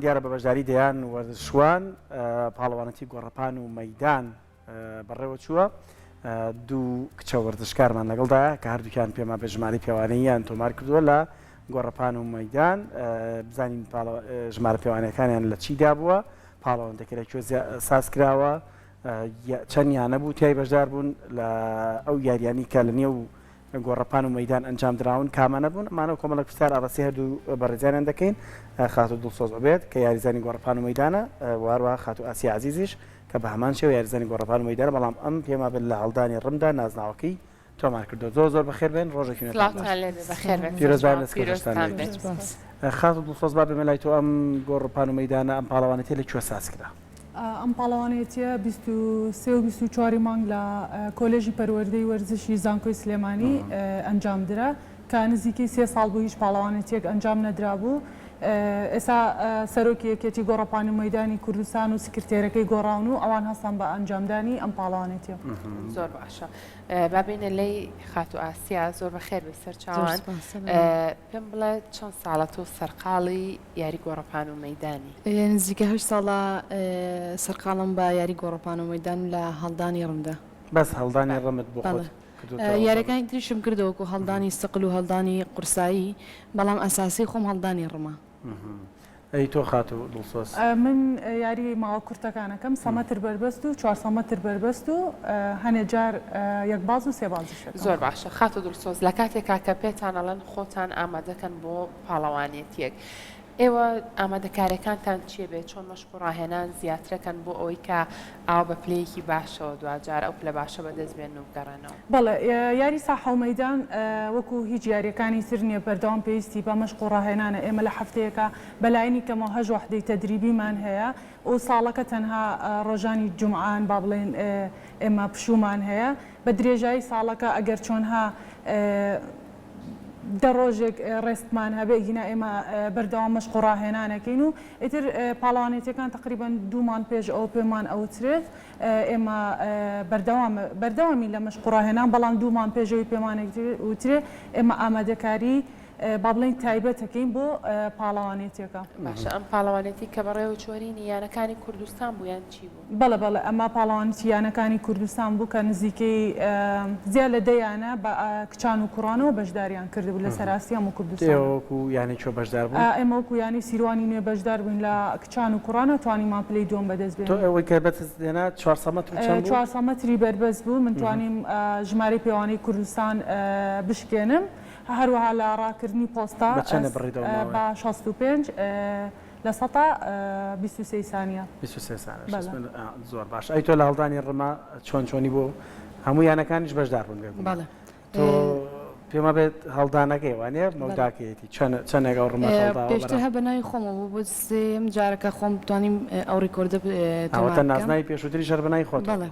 دیارە بە بەشداری دەیان وەرزشوان پاڵەوانێتی گۆڕەپان و مەیدان بەڕێوەچووە. دوو کچە وەرزشکارمان لەگەڵدایە کە هەردووکیان پێما بە ژمارەی پێوانەییان تۆمار کردووە لە گۆڕەپان و مەیدان بزانین ژمارە پێوانەکانیان لە چیدا بووە پاڵەوانەکە لە کوێ ساز کراوە چەند یانە بوو تیای بەشدار بوون لە ئەو یاریانی کە لە نێو گۆڕەپان و مەیدان ئەنجام دراون کامانە بوون؟ ئەمانە و کۆمەڵێک پرسیار ئاڕاستەی هەردوو بەڕێزیانیان دەکەین، خاتوو دڵسۆز عوبێد کە یاریزانی گۆڕەپان و مەیدانە و هەروەها خاتوو ئاسیا عەزیزیش کە بە هەمان شێوە یاریزانی گۆڕەپان و مەیدانە، بەڵام ئەم پێم وابێت لە هەڵدانی ڕمدا نازناوەکەی تۆمار کردووە. زۆر زۆر بەخێر بێن، ڕۆژێکی نوێتان باش. سڵاوتان لێبێ، بەخێر بێن پیرۆزبایان سەرچاوە، لە سکەوتەشتان پیرۆزتان لێ بێت. بێت. خاتوو دڵسۆز با بێمە لای تۆ، ئەم گۆڕەپان و مەیدانە، ئەم پاڵەوانێتیە لە کوێ ساز کرا؟ ئەم پاڵەوانێتییە 23 و 24 ی مانگ لە کۆلێژی پەروەردەی وەرزشی زانکۆی سلێمانی ئەنجامدرا کە نزیکەی سێ ساڵ بوو هیچ پاڵەوانێتییەک ئەنجام نەدرابوو. ئێستا سەرۆکی یەکێتی گۆڕەپانی و مەیدانی کوردستان و سکرتێرەکەی گۆڕاون و ئەوان هەستان بە ئەنجامدانی ئەم پاڵەوانێتییە. زۆر باشە با بێینە لای خاتوو ئاسیا زۆر بەخێر بێی سەرچاوان پێم بڵێ چەند ساڵە تۆ سەرقاڵی یاری گۆڕەپان و مەیدانی؟ نزیکە هەشت ساڵە سەرقاڵم بە یاری گۆڕەپان و مەیدان لە هەڵدانی ڕمدا. بەس هەڵدانی ڕمت بۆ خۆت کردۆتەوە؟ بەڵێ یاریەکانی تریشم کردوە وەکو هەڵدانی سقل و هەڵدانی قورسایی بەڵام ئەساسی خۆم هەڵدانی ڕمە. ئەی تۆ خاتوو دڵسۆز؟ من یاری ماوە کورتەکان ئەکەم، سە مەتر بەربەست و چوارسە مەتر بەربەست و هەنێ جار یەک باز و سێ بازیش ئەکەم. زۆر باشە خاتوو دڵسۆز لە کاتێکا کە پێتان ئەڵێن خۆتان ئامادەکەن بۆ پاڵەوانێتیەک ئێوە ئامادەکاریەکانتان چیە بێ چۆن مەشق و ڕاهێنان زیاترەکەن بۆ ئەوەی کە ئاوا بە پلەیەکی باشەوە دواجار ئەو پلە باشە بەدەست بێنن و بگەڕێنەوە؟ بەڵێ یاری ساحە و مەیدان وەکو هیچ یاریەکانی تر نیە بەردەوام پێویستی بە مەشق و ڕاهێنانە ئێمە لە هەفتەیەکا بەلایەنی کەمەوە هەشت وەحدەی تەدریبیمان هەیە و ساڵەکە تەنها ڕۆژانی جومعان با بڵێین ئێمە پشوومان هەیە بە درێژایی ساڵەکە ئەگەر چۆنها دە ڕۆژێک ڕێستمان هەبێ ئینا ئێمە بەردەوام مەشق و ڕاهێنان ئەکەین و ئیتر پاڵەوانێتیەکان تەقریبەن دوو مانگ پێش ئەوە پێمان ئەوترێت ئێمە بەردەوام بەردەوامی لە مەشق و ڕاهێنان بەڵام دوو مانگ پێش ئەوی پێمان وترێ ئێمە ئامادەکاری با بڵێین تایبەت ئەکەین بۆ پاڵەوانێتیەکە. باشە ئەم پاڵەوانێتی کە بەڕێوە چووەرینی یانەکانی کوردستان بوو یان چی بوو؟ بەڵێ بەڵێ ئەمە پاڵەوانێتی یانەکانی کوردستان بوو کە نزیکەی زیاد لە دە یانە بە کچان و کوڕانەوە بەشداریان کردبوو لەسەر ئاستی هەموو کوردستان. ئێوە وەکو یانەی کوێ بەشدار بوون؟ ئێمە وەکو یانەی سیروانی نوێ بەشدار بووین لە کچان و کوڕانە توانیمان پلەی دووەم بەدەست تۆ بێنین. ئەوەی کە بەدەست هێنا 400 مەتر و چەند بوو؟ 400 مەتری بەربەست بوو من توانیم ژمارەی پێوانەی کوردستان بشکێنم هەروەها لە ڕاکردنی پۆستە بە چەندە بڕیت ئەو ماوەیە؟ بە 65 لە سەتا 23 سانیە. 23 سانیە بەڵێ. زۆر باشە ئەی تۆ لە هەڵدانی ڕمە چۆن چۆنی بوو هەموو یانەکانیش بەشدار بوون بێگومان. بەڵێ. تۆ پێم وابێت هەڵدانەکەی وانیە مەوداکەیەتی چەندێک ئەو ڕمەت هەڵداوە پێشتر هەر بە ناوی خۆمەوە بوو بۆ سێیەم جارە کە خۆم توانیم ئەو ڕیکۆردە تۆمار بکەم. نازناوی پێشووتریش هەر بە ناوی خۆتەوە بەڵێ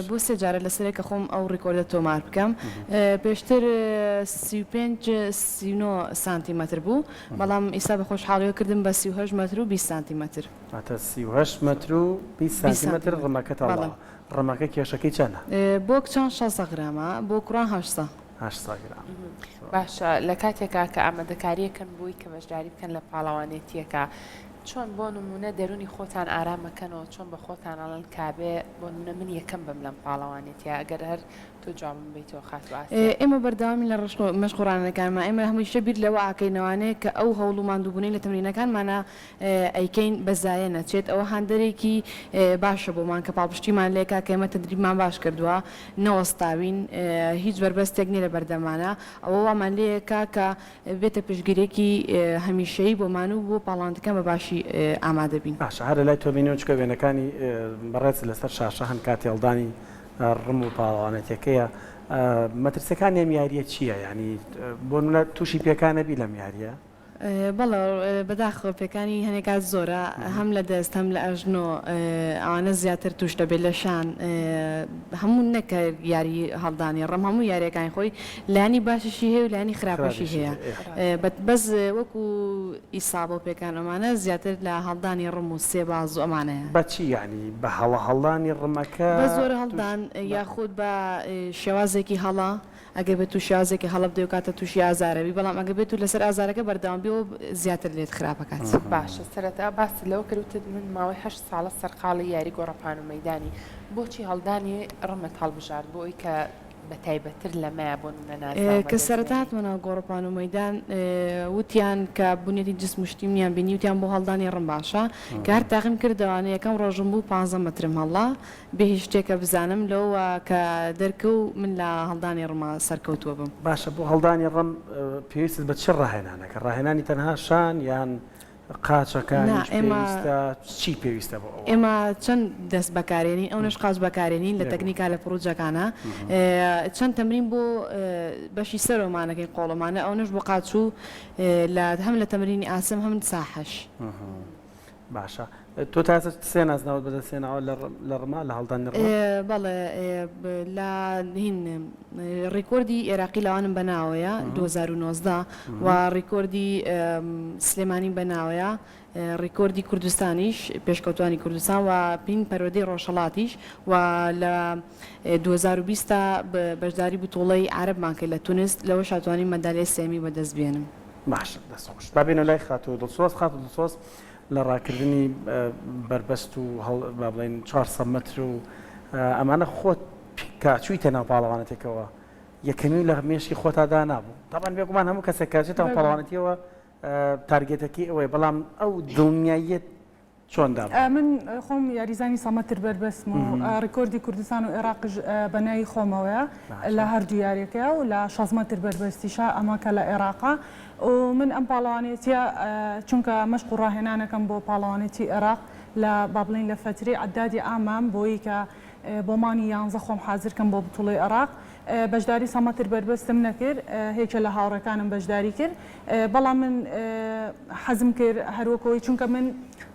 بۆ سێ جارە لەسەرێک کە خۆم ئەو ڕیکۆردە تۆمار بکەم پێشتر 35 39 سانتیمەتر بوو بەڵام ئیستا بە خۆشحاڵیەوە کردم بە 38 مەتر و 20 سانتیمەتر. واتە 38 مەتر و 20 سانتیمەتر ڕمەکەت هەڵداوە. ڕمەکە کێشەکەی چەنە؟ بۆ کچان شەسە غرامە بۆ کوڕان هەشسە. هەشسە گرام. باشە لە کاتێکا کە ئامادەکاریەکەن بۆی کە بەشداری بکەن لە پاڵەوانێتیەکە چۆن بۆ نمونە دەرونی خۆتان ئارام ئەکەنەوە چۆن بە خۆتان ئەڵێن کابێ بۆ نمونە من یەکەم بم لەم پاڵەوانێتیە ئەگەر هەر تۆ جوابم بەیتەوە خاتوو ئاسیا. ئێمە بەردەوامین لە مەشق و ڕاهێنانەکانمان ئێمە هەمیشە بیر لەوە ئاکەینەوانێ کە ئەو هەوڵ و ماندووبوونەی لە تەمرینەکانمانا ئەیکەین بە زایە نەچێت ئەوە هاندەرێکی باشە بۆمان کە پاڵپشتیمان لێکا کە ئێمە تەدریبمان باش کردووە نەوەستاوین هیچ بەربەستێک نیە لە بەردەمانا ئەوە وامان لێکا کە بێتە پشتگیرێکی هەمیشەیی بۆمان و بۆ پاڵاوتنەکان بە باشی ئامادە بین. باشە هەر لەلای تۆ بینیوم چونکە وێنەکانی بەڕێز لەسەر شاشە هەن کاتی هەڵدانی ڕم و پاڵەوانێتیەکەیە مەترسیەکانی ئەم یاریە چیە یانی بۆ نمونە توشی پێکانەبی لەم یاریە؟ بەڵێ بەداخەوە پێکانی هەنێ کات زۆرە هەم لە دەست هەم لە ئەژنۆ ئەوانە زیاتر توش دەبێت لە شان هەموو نەک یاری هەڵدانی ڕم هەموو یاریەکانی خۆی لایەنی باشیشی هەیە و لایەنی خراپەشی هەیە بەس وەکو ئیسابە و پێکان ئەمانە زیاتر لە هەڵدانی ڕم و سێباز و ئەمانەیە. بە چی یانی بە هەڵە هەڵدانی ڕمەکە بە زۆر هەڵدان یاخود بە شێوازێکی هەڵە. ئەگەر بێت و شێوازێکی هەڵە بدەی و کاتە تووشی ئازارەبی بەڵام ئەگەر بێت و لەسەر ئازارەکە بەردەوام بی ئەوە زیاتر لێت خراپەکات. باشە سەرەتا باست لەوە کرد وتت من ماوەی هەشت ساڵە سەرقاڵی یاری گۆڕەپان و مەیدانی بۆچی هەڵدانی ڕمت هەڵبژارد بۆ ئەوی کە بە تایبەتتر لەمەیە بۆ نمونە نازناو کە بەدەست سەرەتا بێنی؟ هاتمە ناو گۆڕەپان و مەیدان وتیان کە بنیەتی جسم و شتی منیان بینی وتیان بۆ هەڵدانی ڕم باشە کە هەر تاقیم کردەوانێ یەکەم ڕۆژم بوو پانزە مەترم هەڵا بێ هیچ شتێکە بزانم لەوە کە دەرکەو من لە هەڵدانی ڕما سەرکەوتووە بم. باشە بۆ هەڵدانی ڕم پێویستت بە چ ڕاهێنانەکە؟ ڕاهێنانی تەنها شان یان نا قاچەکانیش ئێمە پێویستە چی پێویستە بۆ ئەوە؟ ئێمە چەند دەست بەکارێنین ئەونەش قاچ بەکارێنین لە بێگومان. تەکنیکا لە پڕوجەکانا چەند تەمرین بۆ بەشی سەرۆمانەکەین قۆڵۆمانە ئەونەش بۆ قاچ و لە هەم لە تەمرینی ئاسم هەم ساحەش. باشە تۆ تا ئێستا سێ نازناوت بەدەست هێناوە لە ڕما لە هەڵدانی ڕما؟ بەڵێ لە هین ڕیکۆردی ئێراقی لاوانم بە ناوەیە 2019 و ڕیکۆردی سلێمانیم بە ناوەیە ڕیکۆردی کوردستانیش پێشکەوتوانی کوردستان و پین پەروەردەی ڕۆژهەڵاتیش و لە 2020 تا بەشداری بتوڵەی عەرەبمان کرد لە تونس لەوەشا توانیم مەدالیای سێیەمی بەدەست بێنم. باشە دەست خۆش با بێینە لای خاتوو دڵسۆز خاتوو دڵسۆز لە ڕاکردنی بەربەست و هەڵ با بڵێین 400 مەتر و ئەمانە خۆت کە چوویتە ناو پاڵەوانەتێکەوە یەکەمی لە مێشکی خۆتا دانابوو تاوان بێگومان هەموو کەسێک کە چێتە پاڵەوانەتیەوە تارگێتەکەی ئەوەیە بەڵام ئەو دڵنیاییەت چۆن دابڕا؟ من خۆم یاریزانی سەمەتر بەربەستم و ڕیکۆردی کوردستان و ئێراقیش بە ناوی خۆمەوەیە لە هەردوو یاریەکەیا و لە شەست مەتر بەربەستیشا ئەمە کە لە ئێراقە و من ئەم پاڵەوانێتیە چونکە مەشق و ڕاهێنانەکەم بۆ پاڵەوانێتی ئێراق لە با بڵێین لە فەترەی عەدادی عامام بۆی کە بۆ مانگی یانزە خۆم حازر کەم بۆ بتوڵەی ئێراق بەشداری سەمەتر بەربەستم نەکرد هێکێ لە هاوڕێکانم بەشداری کرد بەڵام من حەزم کرد هەر وەک ئەوەی چونکە من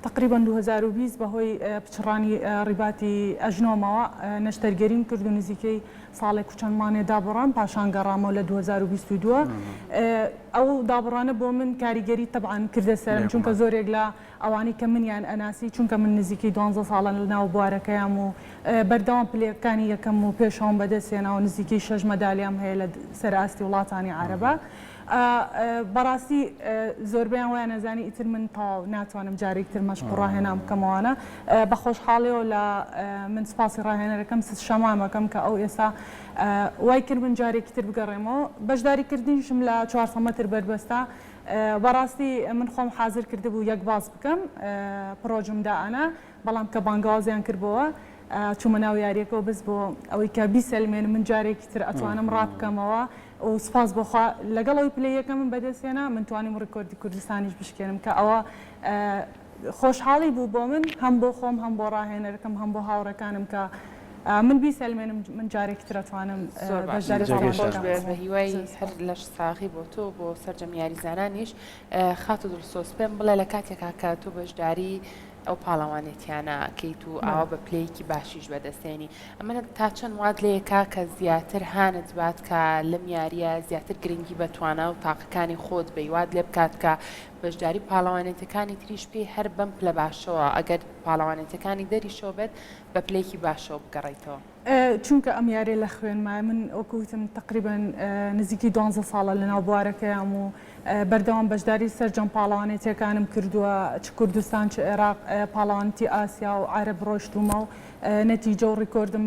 تەقریبەن 2020 بەهۆی پچڕانی ڕیباتی ئەژنۆمەوە نەشتەرگەریم کرد و نزیکەی ساڵێک و چەند مانێ دابڕام پاشان گەڕامەوە لە 2022 ئەو دابڕانە بۆ من کاریگەری تەبعەن کردە سەرم چونکە زۆرێک لە ئەوانەی کە منیان ئەناسی چونکە من نزیکەی دوانزە ساڵە لە ناو بوارەکەیام و بەردەوام پلەکانی یەکەم و پێشەوەم بەدەست هێناوە نزیکەی شەش مەدالیام هەیە لە سەر ئاستی وڵاتانی عەرەبا بەڕاستی زۆربەیان وایان ئەزانی ئیتر من تەواو ناتوانم جارێکی تر مەشق و ڕاهێنان بکەم ئەوانە بە خۆشحاڵیەوە لە من سوپاسی ڕاهێنەرەکەم سز شەمام ئەکەم کە ئەو ئێستا وای کرد من جارێکی تر بگەڕێمەوە بەشداری کردنیشم لە 400 مەتر بەربەستە بەڕاستی من خۆم حازر کردبوو یەک باس بکەم پڕۆژم دائەنا بەڵام کە بانگەوازیان کردبۆوە چوومە ناو یاریەکەوە بەس بۆ ئەوەی کە بیسەلمێنم من جارێکی تر ئەتوانم ڕابکەمەوە و سوپاس بۆ خوا لەگەڵ ئەوەی پلەی یەکەمم بەدەست هێنا من توانیم ڕیکۆردی کوردستانیش بشکێنم کە ئەوە خۆشحاڵی بوو بۆ من هەم بۆ خۆم هەم بۆ ڕاهێنەرەکەم هەم بۆ هاوڕێکانم کە من بیسەلمێنم من جارێکی تر ئەتوانم زۆر باشە بەشداری دەستت خۆش پاڵەوانەکان بێت بکەم. بە هیوای هەر لەش ساغی بۆ تۆ و بۆ سەرجەم یاریزانانیش خاتوو دڵسۆز پێم بڵێ لە کاتێکا کە تۆ بەشداری ئەو پاڵەوانێتیانە ئەکەیت و ئاوا بە پلەیەکی باشیش بەدەستێنی ئەمە تا چەند وات لێکا کە زیاتر هانت بات کە لەم یاریە زیاتر گرنگی بە توانا و تاقەکانی خۆت بەی وات لێ بکات کە بەشداری پاڵەوانێتەکانی تریش بکەی هەر بەم پلە باشەوە ئەگەر پاڵەوانێتەکانی دەریشەوە بێت بە پلەیەکی باشەوە بگەڕێیتەوە. چونکە ئەم یاریە لە خوێنمایە من وەکو وتم تەقریبەن نزیکەی دوانزە ساڵە لەناو بوارەکەیام و بەردەوام بەشداری سەرجەم پاڵەوانێتیەکانم کردووە چ کوردستان چ عێراق پاڵەوانێتی ئاسیا و عەرەب ڕۆشتوومە و نەتیجە و ڕیکۆردم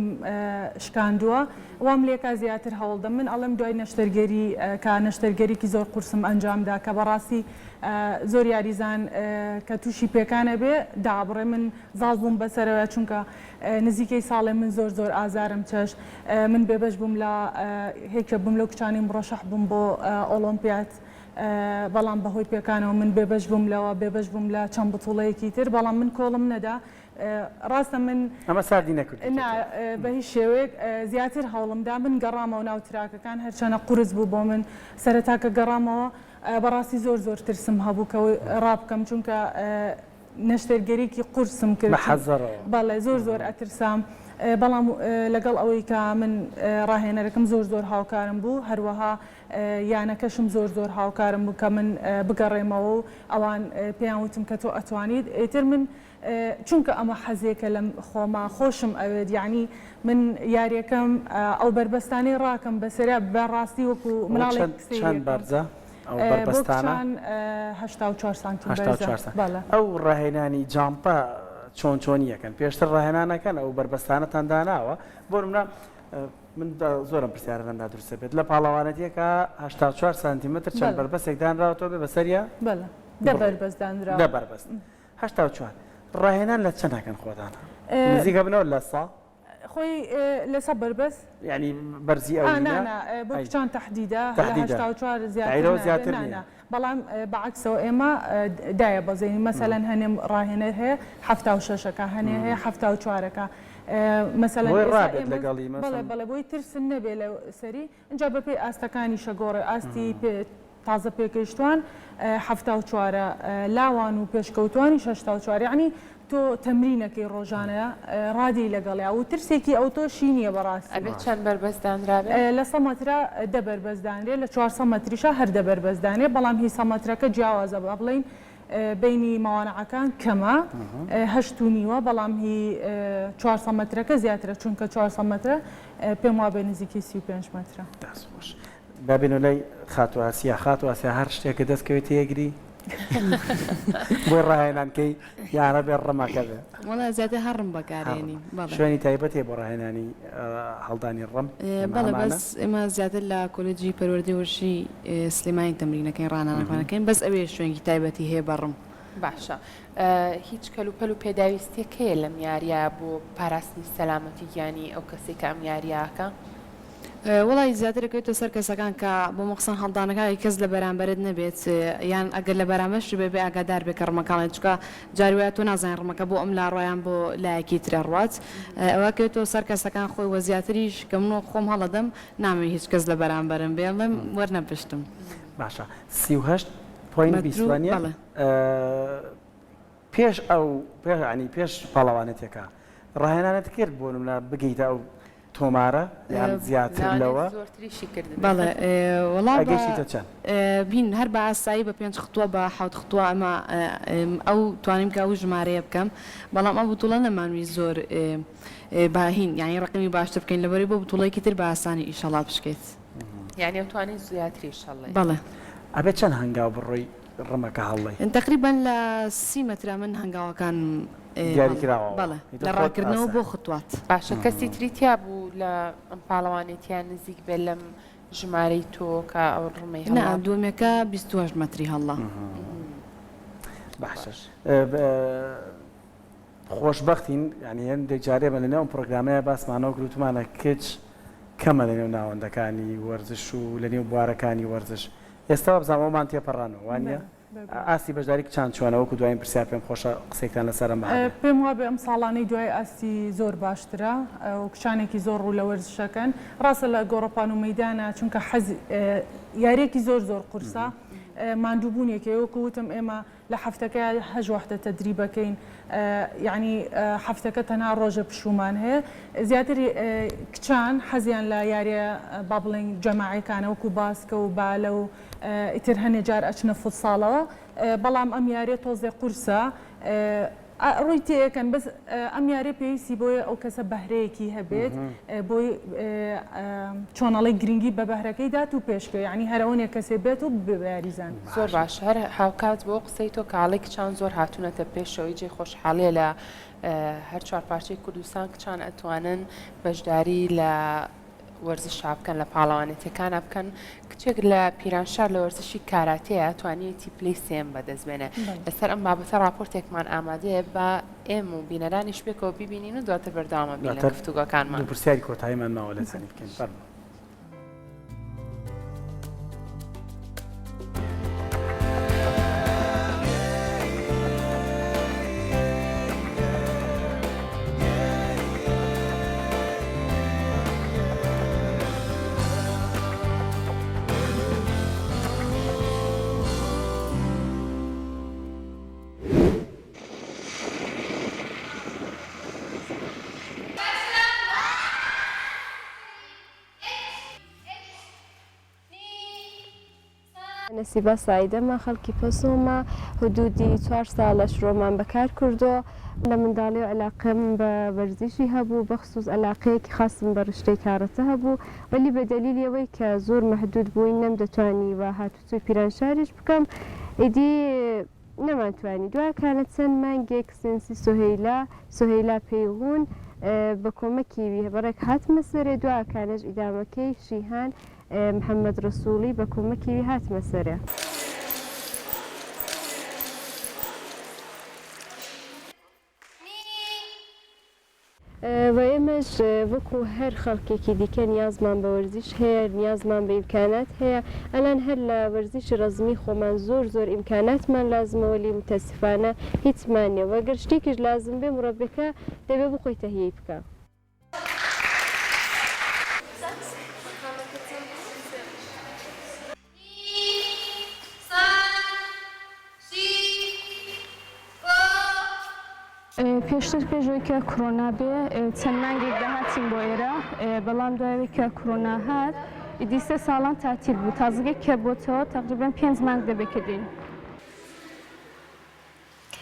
شکاندووە وام لێکا زیاتر هەوڵدەم من ئەڵێم دوای نەشتەرگەری کە نەشتەرگەریکی زۆر قورسم ئەنجامدا کە بەڕاستی زۆر یاریزان کە تووشی پێکانە بێ دابڕێ من زاڵ بووم بەسەرەوە چونکە نزیکەی ساڵێ من زۆر زۆر ئازارم چەشت من بێبەش بووم لە هێکە بووم لەو کچانەی مڕەشەح بووم بۆ ئۆڵۆمپیات بەڵام بەهۆی پێکانەوە من بێبەش بووم لەوە بێبەش بووم لە چەند بتوڵەیەکی تر بەڵام من کۆڵم نەدا ڕاستە من ئەمە ساردی نەکردوویتەوە؟ نا بە هیچ شێوەیەک زیاتر هەوڵم دا من گەڕامەوە ناو تراکەکان هەرچەنە قورس بوو بۆ من سەرەتا کە گەڕامەوە بەڕاستی زۆر زۆر ترسم هەبوو کە ڕابکەم چونکە نەشتەرگەریکی قورسم کرد بە حەزەرەوە. بەڵێ زۆر زۆر ئەترسام. بەڵام لەگەڵ ئەوەی کە من ڕاهێنەرەکەم زۆر زۆر هاوکارم بوو هەروەها یانەکەشم زۆر زۆر هاوکارم بوو کە من بگەڕێمەوە و ئەوان پێیان وتم کە تۆ ئەتوانیت ئیتر من چونکە ئەمە حەزێکە لە خۆما خۆشم ئەوێت یەعنی من یاریەکەم ئەو بەربەستانەی ڕاکەم بەسەریا بە ڕاستی وەکو مناڵێک سەیری چەند بەرزە ئەو بەربەستانە؟ بۆ کچان 84 سانتیم بەرزە. بەڵێ. ئەو ڕاهێنانی jump ە چۆن چۆنی ئەکەن؟ پێشتر ڕاهێنان ئەکەن ئەو بەربەستانەتان داناوە؟ بۆ نمونە من زۆرم پرسیارە لەمدا دروست دەبێت لە پاڵەوانێتیەکە 84 سانتیمەتر چەند بەربەستێک دانراوەتەوە بێ بەسەریا؟ بەڵێ دە بەربەست دانراوە. دە بەربەست. 84 ڕاهێنان لە چەند ئەکەن خۆتان؟ نزیک ئەبنەوە لە سا؟ خۆی لە سە بەربەست. یانی بەرزی ئەو نا نا بۆ کچان تەحدیدە لە 84 زیاتر نا نا بەڵام بە عەکسەوە ئێمە دایە بەزێنین مەسەلەن هەنێ ڕاهێنەر هەیە 76 ەکە هەنێ هەیە 74 ەکە مەسەلەن بۆی ڕابێت لەگەڵی بەڵێ بەڵێ بۆی ترسن نەبێ لە سەری ئینجا بەپێی ئاستەکانیشە گۆڕێ ئاستی پێ تازە پێگەیشتوان 74 ە لاوان و پێشکەوتوانیش 84 یەعنی تۆ تەمرینەکەی ڕۆژانە ڕادێی لەگەڵیا و ترسێکی ئەوتۆشی نییە بەڕاستی. ئەبێ چەند بەربەست دانرابێ؟ لە سە مەترا دە بەربەست دانرێ لە 400 مەتریشا هەر دە بەربەست دانرێ بەڵام هی سە مەترەکە جیاوازە با بڵێین بەینی مەوانعەکان کەمە هەشت و نیوە بەڵام هی 400 مەترەکە زیاترە چونکە 400 مەترە پێم وابێ نزیکەی 35 مەترە. دەست خۆش. با بێینەوە لای خاتوو ئاسیا. خاتوو ئاسیا هەر شتێکت دەست کەوێت تێگری بۆی ڕاهێنان کەی یان ئەبێ ڕمەکە بێ؟ وەڵا زیاتر هەر ڕم بەکارێنین. بەڵێ. شوێنی تایبەت هەیە بۆ ڕاهێنانی هەڵدانی ڕم؟ بەڵێ بەس ئێمە زیاتر لە کۆلێجی پەروەردەی وەرزشی سلێمانی تەمرینەکەین ڕانانەکان ئەکەین بەس ئەوێ شوێنکی تایبەتی هەیە بە ڕم. باشە هیچ کەلوپەل و پێداویستیەک هەیە لەم یاریە بۆ پاراستنی سەلامەتی گیانی ئەو کەسەی کە ئەم یاریە ئەکا؟ وەڵای زیاتر ئەکەوێتە سەر کەسەکان کە بۆ مەخسەن هەڵدانەکە ئەگەر کەس لە بەرامبەرت نەبێت یان ئەگەر لە بەرامبەرشت بێ بێ ئاگادار بێ کە ڕمەکە هەڵێت چونکە جاری وایە تۆ نازانی ڕمەکە بۆ ئەم لا ڕوا یان بۆ لایەکی تر ئەڕوات ئەوە ئەکەوێتەوە سەر کەسەکان خۆی وە زیاتریش کە من خۆم هەڵەدەم نامەوێ هیچ کەس لە بەرامبەرم بێ ئەڵێم وەرنە پشتم. باشە 38 point مەتر 20 و وانیە؟ بەڵێ. پێش ئەو پێش یانی پێش پاڵەوانێتیەکە ڕاهێنانت کرد بۆ نمونە بگەیتە ئەو تۆمارە یان زیاتر لەوە؟ لەوانەیە زۆرتریشی کردبێت. بەڵێ وەڵا بە گەیشتیتە چەند؟ بین هەر بە ئاسایی بە پێنج خطوە بە حەوت خطوە ئەمە ئەو توانیم کە ئەو ژمارەیە بکەم بەڵام ئەو بتوڵە نەمانویست زۆر بە هین یانی ڕەقەمی باشتر بکەین لەبەرئەوەی بۆ بتوڵەیەکی تر بە ئاسانی ئیشەڵا بشکێت. یانی ئەتوانی زیاتریش هەڵێی؟ بەڵێ. ئەبێ چەند هەنگاو بڕۆی ڕمەکە هەڵڵێی؟ تەقریبەن لە 30 مەترا من هەنگاوەکانم دیاری کراوە بەڵێ لە ڕاکردنەوە بۆ خطوات. باشە کەسی تری تیا بوو لە ئەم پاڵەوانێتیە نزیک بێ لەم ژمارەی تۆ کە ئەو ڕمەی هەڵا؟ نا دووەمیەکە 28 مەتری هەڵا. باشە خۆشبەختین یانی هەندێک جار ئێمە لەنێو ئەم پرۆگرامەیە باسمانەوە کرد وتمانە کچ کەمە لەنێو ناوەندەکانی وەرزش و لەنێو بوارەکانی وەرزش ئێستا وابزانم ئەومان تێپەڕانەوە وانیە؟ ئاستی بەشداری کچان چۆنە؟ وەکو دوایین پرسیار پێم خۆشە قسەیەکتان لەسەر ئەمە هەبێ. پێم وابێ ئەم ساڵانەی دوای ئاستی زۆر باشترە و کچانێکی زۆر ڕوو لە وەرزشەکەن ڕاستە لە گۆڕەپان و مەیدانە چونکە حەز یاریەکی زۆر زۆر قورسە ماندووبوونێکی وەکو وتم ئێمە لە هەفتەکە هەشت وەحدە تەدریبەکەین یەعنی هەفتەکە تەنها ڕۆژە پشوومان هەیە زیاتر کچان حەزیان لە یاریە با بڵێین جەماعیەکانە وەکو باسکە و بالە و ئیتر هەنێ جار ئەچنە فوتساڵەوە بەڵام ئەم یاریە تۆزێ قورسە ڕووی تێئەکەن بەس ئەم یاریە پێویستی بۆیە ئەو کەسە بەهرەیەکی هەبێت بۆی چۆنەڵی گرنگی بە بەهرەکەی دات و پێشکەوێ یانی هەر ئەوەنیە کەسێ بێت و ببێ بە یاریزان. زۆر باش هەر هاوکات بۆ قسەی تۆ کاڵی کچان زۆر هاتوونەتە پێشەوەی جێی خۆشحاڵیە لە هەر چوار پارچەی کوردستان کچان ئەتوانن بەشداری لە وەرزشا بکەن لە پاڵەوانێتیەکانا بکەن کچێک لە پیرانشار لە وەرزشی کاراتێیە توانیویەتی پلەی سێیەم بەدەست بێنێ لەسەر ئەم بابەتە ڕاپۆرتێکمان ئامادەیە با ئێمە و بینەرانیش پێکەوە بیبینین و دواتر بەردەوامە بین لە دواتر گفتوگۆکانمان. دوو پرسیاری کۆتاییمان ماوە لەسەری بکەین فەرموو. نەسیبە سایدەمە، خەڵکی پەسۆمە، حدودی چوار ساڵە شرۆمان بەکار کردووە. لە منداڵیەوە عەلاقەم بە وەرزشی هەبوو، بەخسوس عەلاقەیەکی خاسم بە رشتەی کاڕەتە هەبوو، وەلی بە دەلیلی ئەوەی کە زۆر مەحدود بووین نەمدەتوانی وە هاتوچۆی پیرانشاریش بکەم، ئیدی نەمانتوانی. دواکانە چەند مانگێک سێنسی سوهەیلا، سوهەیلا پەیغون، بە کۆمەکی وی بەڕێک هاتمە سەرێ، دواکانەش ئیدامەکەی شیهان محەمەد ڕەسووڵی بە کۆمەکی وی هاتمە سەرێ. و ئێمەش وەکو هەر خەڵکێکی دیکە نیازمان بە وەرزیش هەیە، نیازمان بە ئیمکانات هەیە، ئەلان هەر لە وەرزیشی ڕەزمی خۆمان زۆر زۆر ئیمکاناتمان لازمە وەلی موتەسفانە هیچمان نیە و گەر شتێکیش لازم بێ مڕەبیەکە دەبێ بخۆی تەهیەی بکا. پێشتر پێش ئەوەی کە کرۆنا بێ چەند مانگێک دەهاتین بۆ ئێرە بەڵام دوای ئەوەی کە کرۆنا هات ئیدی سێ ساڵان تاتیل بوو تازگە کە بۆتەوە تەقریبەن پێنج مانگ دەبێ کە دێین.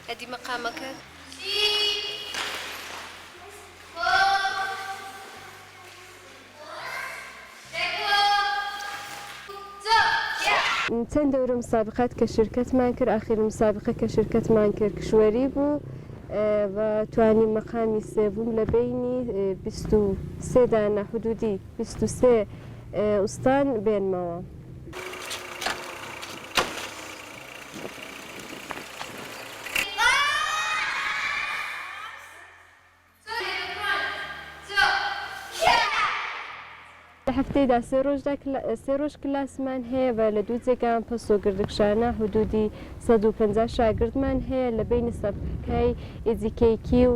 ئەدی مەقامەکەت؟ چەند دەورە مسابقات کە شرکەتمان کرد ئاخیرین مسابقە کە شرکەتمان کرد کشوەری بوو و توانیم مەقامی سێوم لە بەینی 23 دانە حدودی 23 ئوستان بێنمەوە. لە هەفتەیدا سێ ڕۆژدا سێ ڕۆژ کلاسمان هەیە و لە دوو جێگان پەسۆ گردکشانە حدودی 150 شاگردمان هەیە لە بەینی سەبکای ئێجیکەیکی و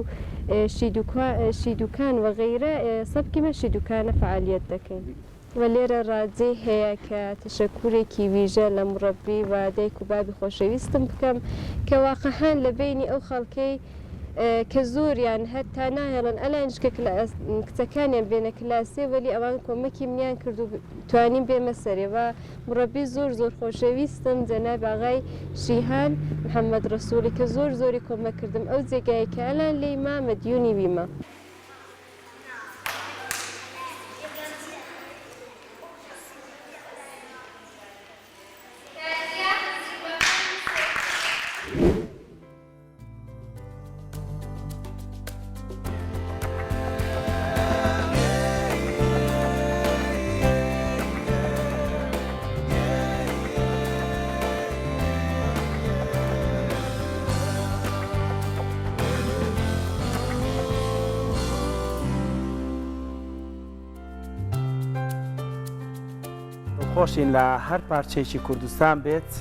شیدوکان و غەیرە سەبکی مە شیدوکانە فەعالیەت دەکەین. و لێرە ڕا جێی هەیە کە تەشەکورێکی ویژە لە مڕەبی و دایک و بابی خۆشەویستم بکەم کە واقعهن لە بەینی ئەو خەڵکەی کە زۆریان هەتا ناهێڵن ئەلانیش کە کچەکانیان بێنە کلاسێ وەلی ئەوان کۆمەکی منیان کرد و توانیم بێمە سەرێ و مڕەبی زۆر زۆر خۆشەویستم جەنابی ئاغای شیهان محەمەد ڕەسوڵی کە زۆر زۆری کۆمەک کردم ئەو جێگایەی کە ئەلان لێیمە مەدیونی ویمە. دڵخۆشین لە هەر پارچەیەکی کوردستان بێت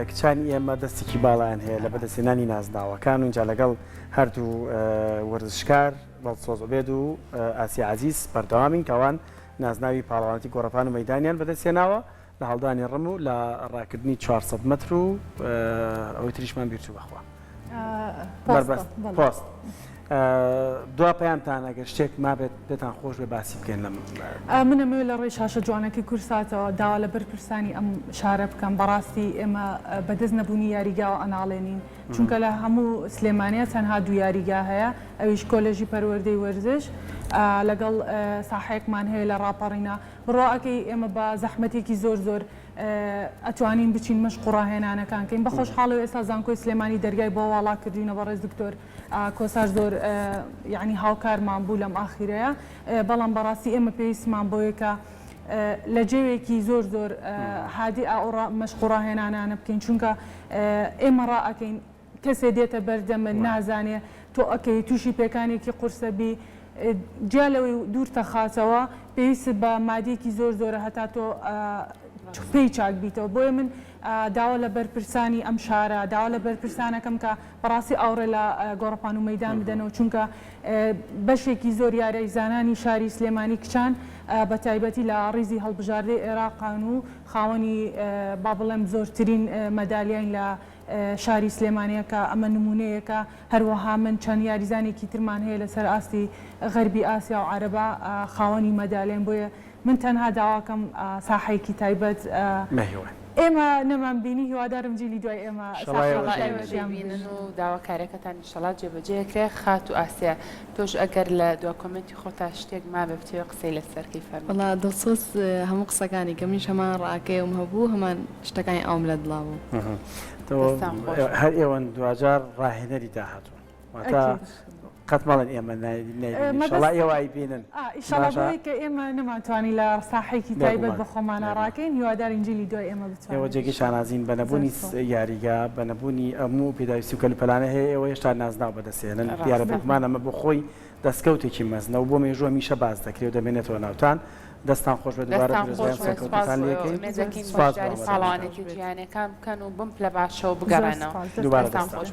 کچانی ئێمە دەستێکی باڵایان هەیە لە بەدەستهێنانی نازناوەکان و اینجا لەگەڵ هەردوو وەرزشکار دڵسۆز عوبێد و ئاسیا عەزیز بەردەوامین کە ئەوان نازناوی پاڵەوانێتی گۆڕەپان و مەیدانیان بەدەستهێناوە لە هەڵدانی ڕم و لە ڕاکردنی 400 مەتر و ئەوەی تریشمان بیرچوو بەخوا بەربەست پۆست دوا پەیامتان ئەگەر شتێک مابێت پێتان خۆش بێ باسی بکەین لەم من ئەمەوێت لە ڕێی شاشە جوانەکەی کوردساتەوە داوا لە بەرپرسانی ئەم شارە بکەم بەڕاستی ئێمە بەدەست نەبوونی یاریگاوە ئەناڵێنین چونکە لە هەموو سلێمانیا تەنها دوو یاریگا هەیە ئەویش کۆلێژی پەروەردەی وەرزش لەگەڵ ساحەیەکمان هەیە لە ڕاپەڕینە بڕوا ئەکەی ئێمە بە زەحمەتێکی زۆر زۆر ئەتوانین بچین مەشق و ڕاهێنانەکان کەین بە خۆشحاڵەوە ئێستا زانکۆی سلێمانی دەرگای بۆ واڵا کردوینە بەڕێز دکتۆر کۆسار زۆر یعنی هاوکارمان بوو لەم ئاخیرەیە بەڵام بەڕاستی ئێمە پێویستمان بۆیە کە لە جێوێکی زۆر زۆر هادی ئەو مەشق و ڕاهێنانانە بکەین چونکە ئێمە ڕائەکەین کەسێ دێتە بەردەمت نازانێ تۆ ئەکەوی توشی پێکانێکی قورسە بی جیا لەوەی دوورتەخاتەوە پێویستت بە مادیەکی زۆر زۆرە هەتا تۆ پێی چاک بیتەوە بۆیە من داوا لە بەرپرسانی ئەم شارە داوا لە بەرپرسانەکەم کە بەڕاستی ئاوڕێ لە گۆڕەپان و مەیدان بدەنەوە چونکە بەشێکی زۆر یاریزانانی شاری سلێمانی کچان بە تایبەتی لە ڕیزی هەڵبژاردەی عێراقان و خاوەنی با بڵێم زۆرترین مەدالیاین لە شاری سلێمانیە کە ئەمە نمونەیەکە، هەروەها من چەند یاریزانێکی ترمان هەیە لەسەر ئاستی غەربی ئاسیا و عەرەبا خاوەنی مەدالێن بۆیە من تەنها داواکەم ساحەیەکی تایبەت. بەهیوان. ئێمە نەمان بینی هیوادارم جیلی دوای ئێمە ئیشەڵا ئێوەش ئیشەڵا دەیبینن. ئێوەش دەیبینن و داواکاریەکەتان ئیشەڵا جێبەجێ ئەکرێ. خاتوو ئاسیا تۆش ئەگەر لە دوا comment ی خۆتا شتێک مابێ بتەوێ قسەی لەسەر کەی فەرموو. وەڵا دڵسۆز هەموو قسەکانی کە منیش هەمان ڕاکەیەوم هەبوو هەمان شتەکانی ئەوم لە دڵا بوو. دەستان خۆش. هەر ئێوەن دواجار ڕاهێنەری داهاتوون. واتە قەت مەڵێن ئێمە نایبینین ئیشەڵا ئێوە ئەیبینن. ئیشەڵا بەوەی کە ئێمە نەمانتوانی لە ساحەیەکی تایبەت بە خۆمانا ڕاکەین هیوادارین جیلی دوای ئێمە بتوانێت. ئێوە جێگەی شانازین بە نەبوونی یاریگا بە نەبوونی ئەم پێداویستی و کەلوپەلانە هەیە ئێوە هێشتا نازناو بەدەستهێنن دیارە بێگومان ئەمە بۆ خۆی دەستکەوتێکی مەزنە و بۆ مێژوو هەمیشە باس دەکرێ و دەمێنێتەوە ناوتان. دەستتان خۆش بێت دووبارە دەستتان خۆش پیرۆزبایان بێت سوپاس سەرکەوتنتان بۆ لێ ئێوە کەین ئومێد دەکەین سوپاس بۆ بەشداری ئامادەبوونتان. پاڵەوانێتیە جیهانیەکان بکەن و بەم پلە باشەوە زۆر بگەڕێنەوە سوپاس دووبارە دەستتان دەستتان دەستتان خۆش خۆش.